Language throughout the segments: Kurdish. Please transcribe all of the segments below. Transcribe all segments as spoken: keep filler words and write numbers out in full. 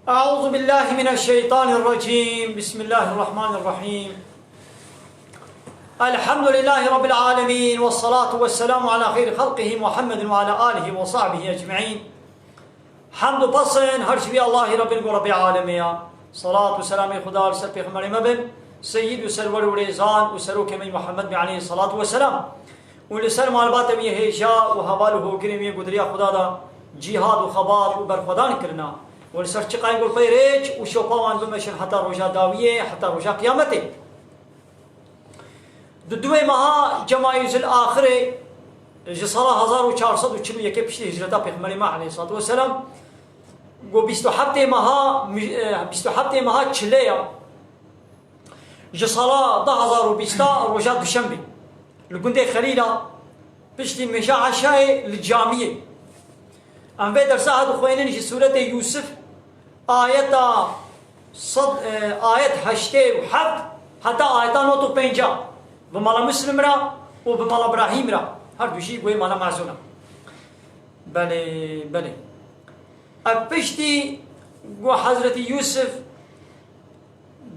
أعوذ بالله من الشيطان الرجيم. بسم الله الرحمن الرحيم. الحمد لله رب العالمين، والصلاة والسلام على خير خلقه محمد وعلى آله وصحبه أجمعين. Hemd û pesn her ji vî Allahî Rebbin ku Rebbê alemê ya. Salat û selamê Xuda li ser Pêxemberê me bin, Seyyid û Serwer û Rêzan û Serokê me Muhammed bin aleyhi salatu ve selam. Û li ser malbata wî hêja û heval û hogirên wî ku di riya Xuda de cîhad û xebat û berxwedan kirina. Û li ser çiqayên ku pey rêç û şopa wan bimeşin heta roja dawiyê, heta roja qiyametê. Di duwê meha Cemayîzil Axirê ji sala hezar û çar sed û çil û yekê piştî hicreta Pêxemberê me aleyhissalatu vesselam, ku bîst û heftê meha, e, bîst û heftê meha çilê ya, ji sala du hazar û bîst a roja duşembê li gundê Xelîla piştî mêja eşayê li camiyê. Em vê dersa dixwînin ji sûretê Yûsif, ayeta sed, e, ayet heştê û heft heta ayeta nod û pênca, bi mala Muslim re û bi mala Ibrahîm re, her du jî wê mala mezûn e. Belê, belê. Ev piştî ku Hezretî Yûsif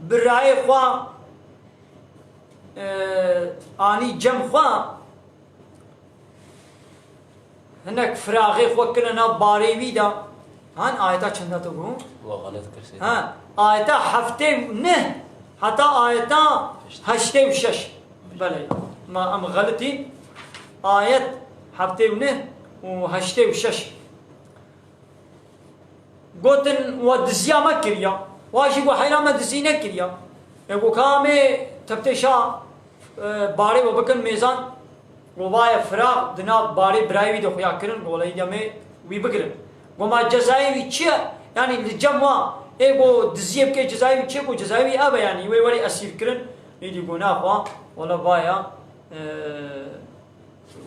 birayê xwe, e, anî cem xwe, hinek firaxê xwe kirine nav barê wî de. Han ayeta çenda tu bû? Wa xelet kir sê. Ha, ayeta heftê û neh heta ayeta heştê û şeş. Belê, ma em xelitîn. Ayet heftê û neh û heştê û şeş. Gotin, we diziya me kiriya. Wa jî got, heyra me dizî nekiriya. E, got, ka em ê teptêşa, e, barê we bikin mêzan. Got, vaye firax di nav barê birayê wî de xuya kirin. Got, wele îdî em ê wî bigirin. Got, ma cezayê wî çi ye? Yanî li cem wa ê got diziyê bike cezayê wî çi ye? Got, cezayê wî ev e yanî. Wê werî esîr kirin. Îdî got, naxwe, wele vaye, e,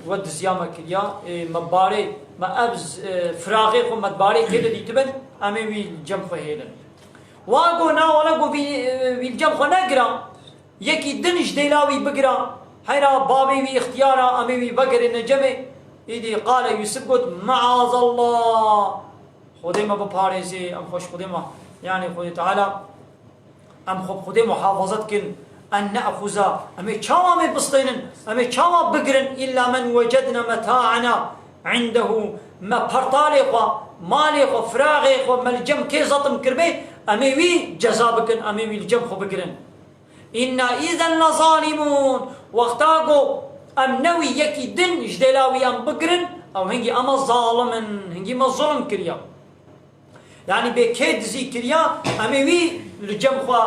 we diziya me kiriya, ê, me barê, me ev z-, e, firaxê xwe me di barê kê de dîtibin, em ê wî li cem xwe hêlin. Wa got, na wele got vî, e, wî li cem xwe negira, yekî din ji dêla wî bigira, heyra bavê wî îxtiyara, em ê wî vegerîne cemê. Îdî qale Yûsif got, Meazallah, Xwedê me biparêzê, em xwe ji Xwedê me, yanî Xwedê Teala, Em xwe bi Xwedê muhafazet kin. En ne'xuza, em ê çawa em ê bistênin, em ê çawa bigirin, illa men wecedna meta'ena indehu, me pertalê xwe, malê xwe, firaxê xwe, me li cem kê zetim kiribê, em ê wî ceza bikin, em ê wî li cem xwe bigirin. Inna izen lezalimun, wexta ku em ne wî yekî din ji dêla wî em bigirin, ew hingî em e zalim in, hingî me zulm kiriya. Yanî bê kê dizî kiriya, em ê wî li cem xwe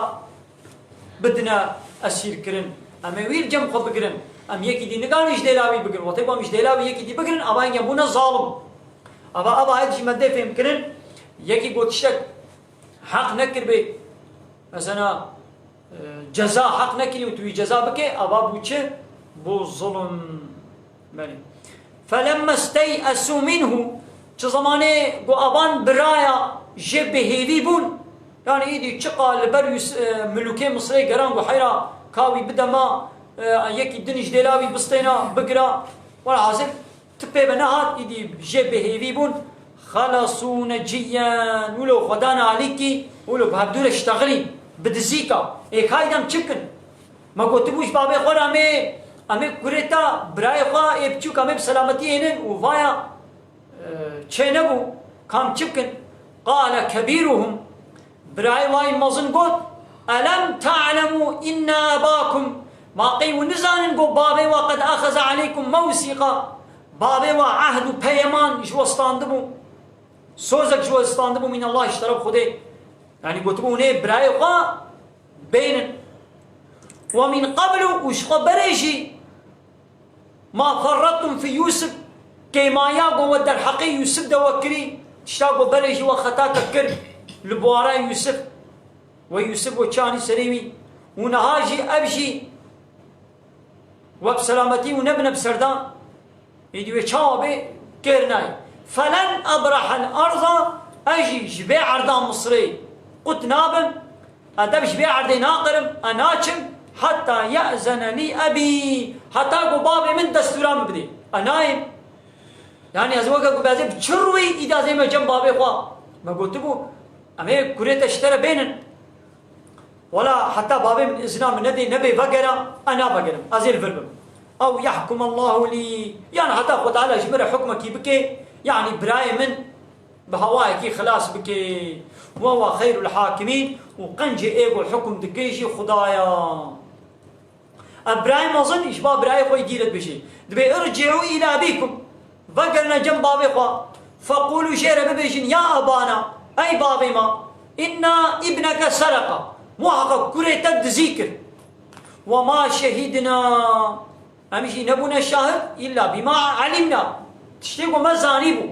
bidine esîrkirin. Em ê wî li cem xwe bigirin. Em yekî dî nigarin ji dêla wî bigirin. Wextê ku em ji dêla wî yekî dî bigirin, ava hingê bûne zalim. Ava, ava ayet jî me dê fêhm kirin. Yekî got tiştek heq nekiribê. Mesela, e, ceza heq nekirî û tu wî ceza bikê, ava bû çi? Bû zulm. Belê. Felemme stey'esû minhu, çi zemanê ku avan biraya jê bêhêvî bûn, yanî îdî çiqa li ber Yus-, e, milûkê Misirê geran ku heyra ka wî bide ma, e, yekî din ji dêla wî bistêna, bigira. Welhasil, ti pê ve nehat, îdî jê bêhêvî bûn. Xelasû neciyyen, wilo xwe dan alîkî, wilo bi hevdû re ştexilîn, bi dizîka. Ê, ka îdî em çi bikin? Me gotibû ji babê xwe re, em ê, em ê kurê te, birayê xwe ê biçûk em ê bi selametî hênin û vaya, e, çê nebû, ka em çi bikin? Qale kebîruhum, birayê wa yî mezin got, elem te'lemû inne ebakum, ma qey hûn nizanin ku babê we qed exeze aleykum mewsîqa, babê we ehd û peyeman ji we standibû, sozek ji we standibû, min Allah, ji teref Xwedê. Yanî gotibû hûn ê birayê xwe bênin. Ve min qeblu, û ji xwe berê jî, ma ferrettum fî Yûsif, kêmaya ku we derheqê Yûsif de we kirî, tişta ku berê jî we xeta te kir li buhara Yûsif, we Yûsif we çi anî serê wî, û niha jî ev jî we bi selametî û nebine bi serdan. Êdî wê çawa bê? Kêr nayê. Felen ebrehel arza, ez jî ji vê erda Misirê qut nabim, ez dev ji vê erdê naqirim, ez naçim, heta ye'zene lî ebî, heta ku bavê min destûra min bidê. Ez nayêm. Yanî ez weke ku bezê bi çi rûyî îdî ez ême cem bavê xwe? Me gotibû, Em ê kurê te ji te re bênin. Wela heta bavê min izna min nedê, nebê vegera, ez navegerim. Ez ê li vir bim. Ew yahkum Allahu lî. Yan heta Xwe Teala ji min re hukmekî bike, yanî birayê min bi hawayekî xilas bike. Ve huve xeyrul hakimîn û qencê ê ku hukm dike jî Xuda ya. Ev birayê mezin ji ba birayê xwe yî dî re dibêje. Dibê, "Irci'û îlâ ebîkum." Vegerine cem bavê xwe. "Feqûlû" jê re bibêjin, "Ya ebana", ey bavê me, "Inna ibneke sereka." Muheqeq kurê te dizî kir. "Ve ma şehîdna." Em jî nebûne şahid, "îlla bîma elîmna." Tiştê ku me zanîbû.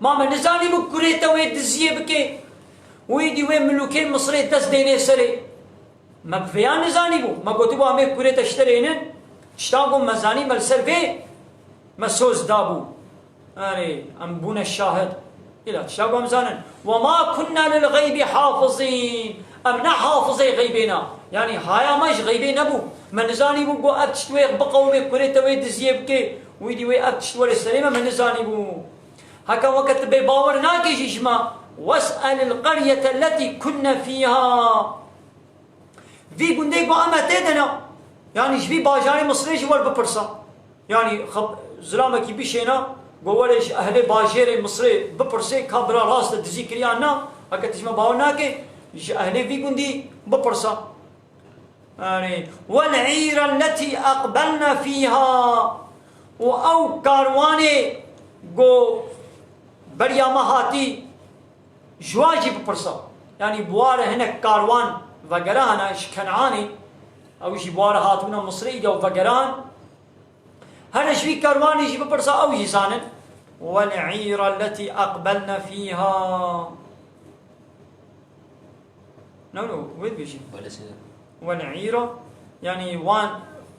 Ma me nizanîbû kurê te wê diziyê bike û îdî wê milûkê Misirê dest dênê serê. Me bi vêya nizanîbû. Me gotibû, "Em ê kurê te ji te re ênin." Tişta ku me zanî, me li ser vê me soz dabû. Erê, em bûne şahid. Îla tişta ku em zanin. "Ve ma kunna lil xeybî hafizîn." Em ne hafizê xeybê ne. Yanî haya me ji xeybê nebû. Me nizanîbû ku ev tişt wê biqewimê kurê te wê diziyê bike. Wî dî wê ev tişt were serê me, me nizanîbû. Heke weke tu bêbawer nake jî ji me. "Wes'elil qeryete letî kunne fîha." Vî gundê ku em e tê de ne. Yanî ji vî bajarê Misirê jî wer bipirsa. Yanî xeb-, zilamekî bişêne, ku were ji ehlê bajêrê Misirê bipirsê, ka bira rast e dizî kiriyan na, heke tu ji me bawer nake, ji ehlê vî gundî bipirsa. Yanî, "Wel îra letî eqbelne fîha." Û ew karwanê ku beriya me hatî, ji wan jî bipirsa. Yanî bi wa re hinek karwan vegerahana ji Kenanê, ew jî bi wa re hatibûna Misirê, îdî ew vegeran. Here ji vî karwanê jî bipirsa, ew jî zanin. "Wel îra letî eqbelne fîha." No, no, wê dibêjin. Belê seyda. Wel îra, yanî wan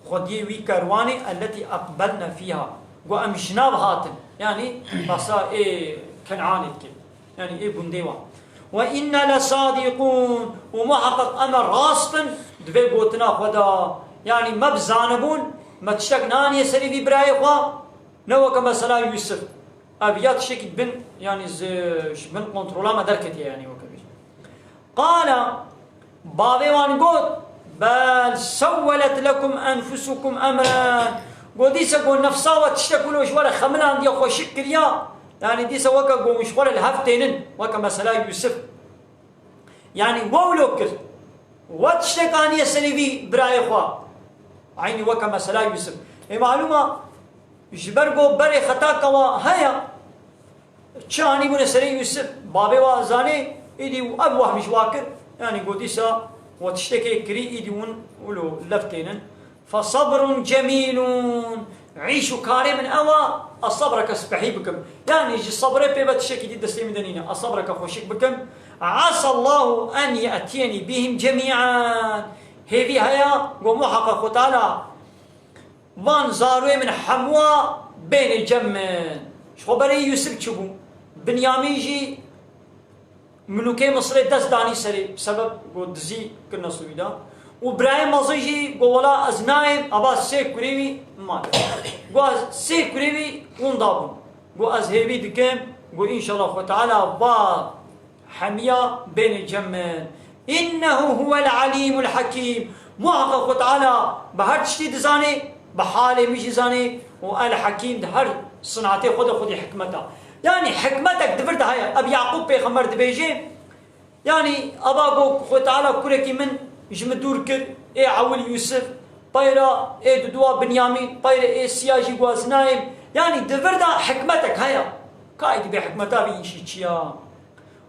xwediyê wî kerwanê, elletî eqbelne fîha. Got, "Em ji nav hatin." Yanî basa ê Kenanê dike. Yanî ê gundê wan. "Ve inna lesadîqûn." Û muheqeq em e rast in di vê gotina xwe de. Yanî me bi zanibûn, me tiştek naniye serî vî birayê xwe, ne weke mesela Yûsif. Ev ya tiştekî bin, yanî ji, ji bin kontrola me derketiye, yanî weke bêjin. Qala, bavê wan got, "Bel sewwelet lekum enfusukum emren." Got, "Dîse got nefsa we tiştek wilo ji we re xemilandiye, xweşik kiriya." Yanî dîse weke got ji xwe re li hev tênin, weke mesela Yûsif. Yanî we wilo kir. We tiştek aniye serî vî birayê xwe. Eynî weke mesela Yûsif. Ê malûm e, ji ber ku berê xetaka wa heye, çi anîbûne serê Yûsif, bavê wa zanê, îdî ev wehm ji wa kir. Yanî got dîsa we tiştekê kirî, îdî hûn wilo lev tênin. Fesabrun cemîlûn. Îş û karê min ew e, ez sebreke spehî bikim. Yanî ji sebrê pê ve tiştekî dî destê min de nîne. Ez sebreke xweşik bikim. Esallahu en ye'tiyenî bihim cemî'an. Hêvî heye, got muheqeq Xwe Teala van zarûyê min hemûa bêne cem min. Ji xwe berê Yûsif çi bû? Binyamîn jî milûkê Misirê dest danî serê, sebeb got dizî kirine sûrî de. Û birayê mezin jî got, "Wela ez nayêm, ava sê kurê wî mane." Got, "Ez sê kurê wî winda bûn." Got, "Ez hêvî dikim." Got, "Înşallah Xwe Teala va hemiya bêne cem min. Înnehu huwel alîmul hakîm." Muheqeq Xwe Teala bi her tiştî dizanê, bi halê min jî zanê û El Hakîm di her sinatê xwe de xwedî hikmet e. Yanî hikmetek di vir de heye. Ev Yaqûb pêxember dibêje, yanî ava got Xwe Teala kurekî min ji min dûr kir, ê ewil Yûsif, peyra ê dudua Binyamîn, peyra ê siya jî got ez nayêm. Yanî di vir de hikmetek heye. Ka êdî bê hikmeta vî îşî çi ya?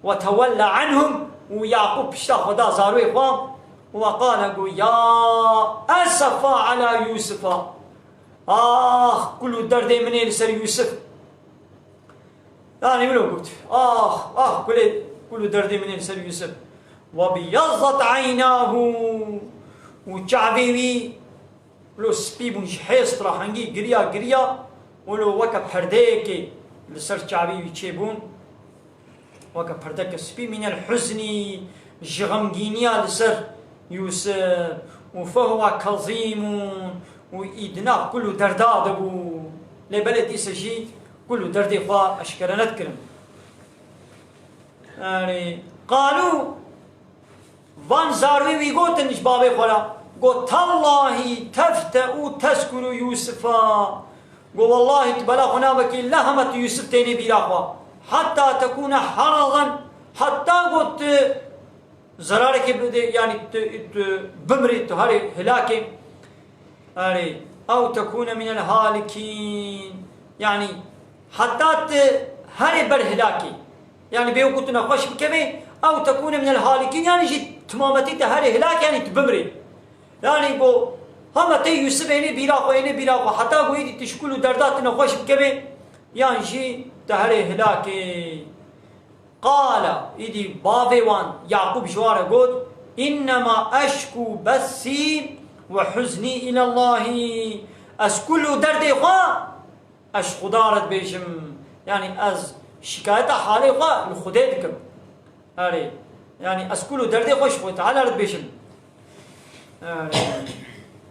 Ve tewella anhum, û Yaqûb pişta xwe da zarûyê xwe, ve qale got, "Ya esefa ala Yûsifa." Ax, kul û derdê min ê li ser Yûsif. Yanî wilo got, "Ax, ax, kulê, kul û derdê min ê li ser Yûsif." "Ve biyazzat eynahu." Û çavê wî Wilo spî bûn ji hêst re, hingî giriya, giriya, wilo weke perdeyekê li ser çavê wî çêbûn, weke perdeke spî, mînel huznî, ji xemgîniya li ser Yûsif, û fehuwe kezîmûn, û îdina kul û derda de bû. Lê belê dîse jî kul û derdê xwe eşkere nedikirin. Erê, qalû, van zarwê wî gotin ji bavê xwe re. Got, "Tallahî tefte'u tezkuru Yûsifa." Got, "Wellahî tu bela xwe navekî, lehema tu Yûsif tênê bîra xwe. Heta tekûne heradan, heta got tu zerarekê bidê, yanî tu, tu bimirî, tu herê hilakê." Erê, "Ew tekûne minel halikîn." Yanî heta tu herê ber hilakê. Yanî bê wekû tu nexweş bikevê, "Ew tekûne minel halikîn." Yanî jî timametî tu herê hilakê, yanî tu bimrî. Yanî got, hema tê Yûsif ênê bîra xwe, ênê bîra xwe, heta got, "Îdî tu ji kul û derda tu nexweş bikevê, yan jî tu herê hilakê." Qala, îdî bavê wan Yaqûb ji wan re got, "Înnema eşkû bessî ve huznî îlellahî." Ez kul û derdê xwe ez ji Xuda re dibêjim. Yanî ez şikayeta halê xwe li Xwedê dikim. Erê, yanî ez kul û derdê xwe ji Xwedê Teala re dibêjim. Erê,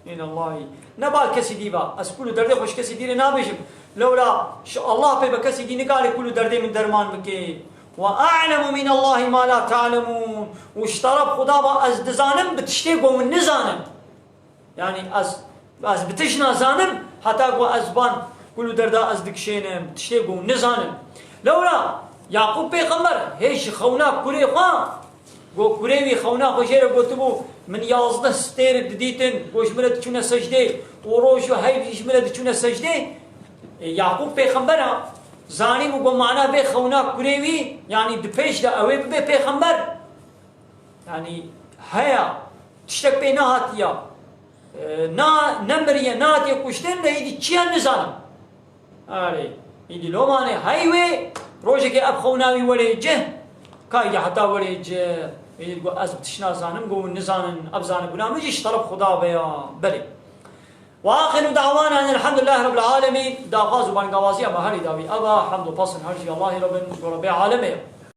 înallahî. Ne bal kesî dî ba. Ez kul û derdê xwe ji kesî dî re nabêjim. Lewra ji Allah pê be kesî dî nikare kul û derdê min derman bike. "Ve a'lemu minallahî ma la ta'lemûn." Û ji teref Xuda ba ez dizanim bi tiştê ku hûn nizanin. Yanî ez, ez bi tişt nazanim, heta ku ez van kul û derda ez dikişênim, tiştê ku nizanim. Lewra Yaqûb pêxember hê ji xewna kurê xwe, ku kurê wî xewna xwe jê re gotibû, "Min yazdeh stêr didîtin, ku ji min re diçûne secdê, û roj û heyv jî ji min re diçûne secdê." E, Yaqûb pêxembera zanîbû ku mana vê xewna kurê wî, yanî di pêş de ew ê bibe pêxember. Yanî heya, tiştek pê nehatiya, e, na, nemiriye, nehatiye kuştin de, îdî çiya nizanim. Erê, îdî lomanê hey wê, rojekê ev xewna wî were cih, ka îdî heta were cih, îdî got, "Ez bi tişt nazanim, got, hûn nizanin, ev zanibûna min jî ji teref Xuda ve ya." Belê. Ve axiru da'wana enelhamdülillahi rabbil alemin. Daxwaz û bangawazî ema herî dawî eva, hemd û pesn her jî Allahî re bin, ku Rebbê alemê ye.